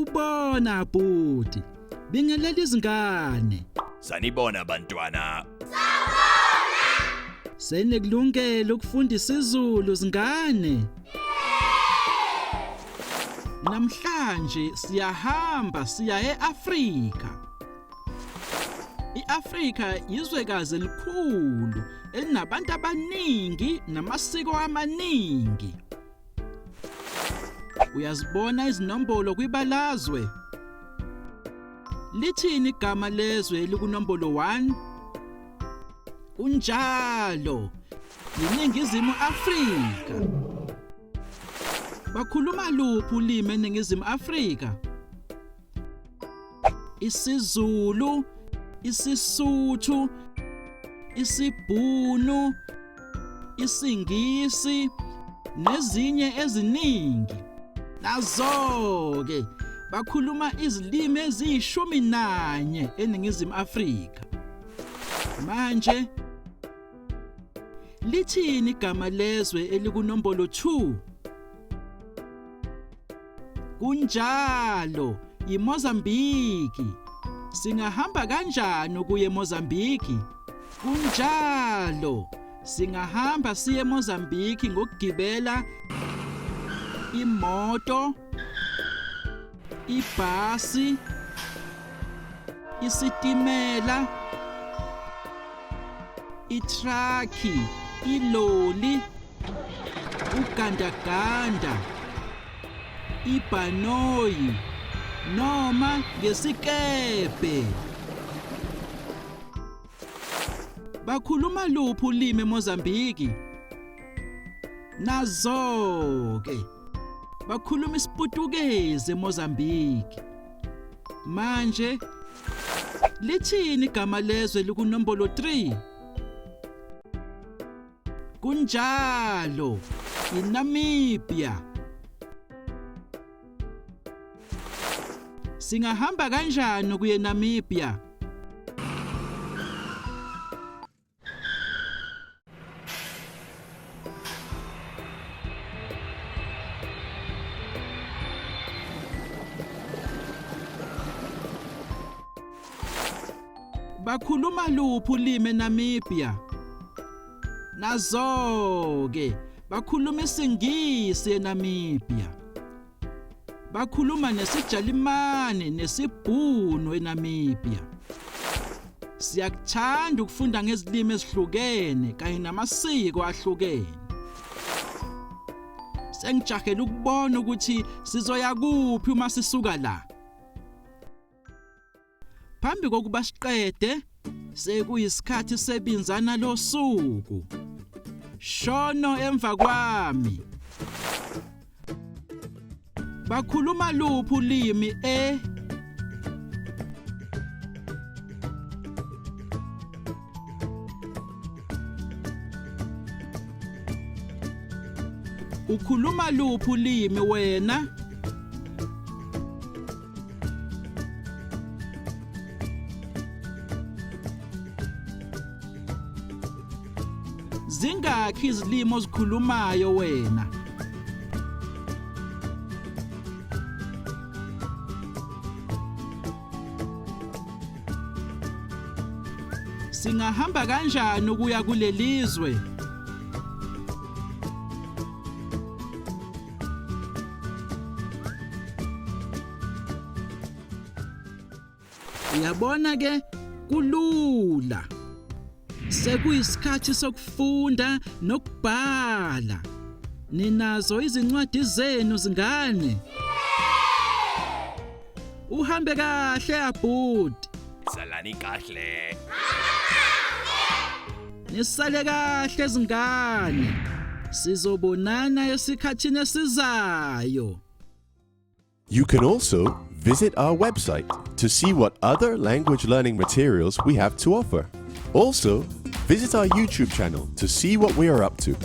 Sawubona bhuti. Bingelela izingane. Sanibona bantwana. Senikulungele ukufunda isiZulu zingane? Namhlanje siyahamba siya eAfrika. IAfrika yizwekazi elikhulu elinabantu abaningi namasiko amaningi. Uyazibona izinombolo kwibalazwe? Lithini igama lezwe elikunombolo 1? Kunjalo. YiNingizimu Afrika. Bakhuluma luphi ulimi eNingizimu Afrika? isiZulu, isiSuthu, isiBhunu, isiNgisi nezinye eziningi. Nazo-ke bakhuluma izilimi eziyishumi nanye eNingizimu Afrika. Manje lithini igama lezwe elikunombolo 2? Kunjalo, yiMozambiki. Singahamba kanjani ukuya eMozambiki? Kunjalo, singahamba siye eMozambiki ngokugibela imoto, ibhasi, isitimela, ithraki, iloli, ugandaganda, ibhanoyi noma ngesikebhe. Bakhuluma luphi ulimi eMozambiki? Nazo-ke bakhuluma isiPutukezi eMozambiki. Manje lithini igama lezwe likunombolo 3? Kunjalo, iNamibia. Singahamba kanjani ukuya eNamibia? Bakhuluma luphi ulimi eNamibia? Nazo-ke bakhuluma isiNgisi eNamibia. Bakhuluma nesiJalimane nesiBhunu eNamibia. Siyakuthanda ukufunda ngezilimi ezihlukene kanye namasiko ahlukene. Sengijahele ukubona ukuthi sizoya kuphi uma sisuka la. Phambi kokuba siqede sekuyisikhathi sebinzana losuku. Shono emva kwami. Bakhuluma luphi ulimi e Ukhuluma luphi ulimi wena? Zingakhi izilimi ozikhulumayo wena? Singahamba kanjani ukuya kulelizwe? Uyabona ke kulula. Sekuyisikhathi sokufunda nokubhala. Ninazo izincwadi zenu zingane? Uhambe kahle abhuti. Salani kahle. Nisale kahle zingane. Sizobonana esikhathini esizayo. You can also visit our website to see what other language learning materials we have to offer. Also, visit our YouTube channel to see what we are up to.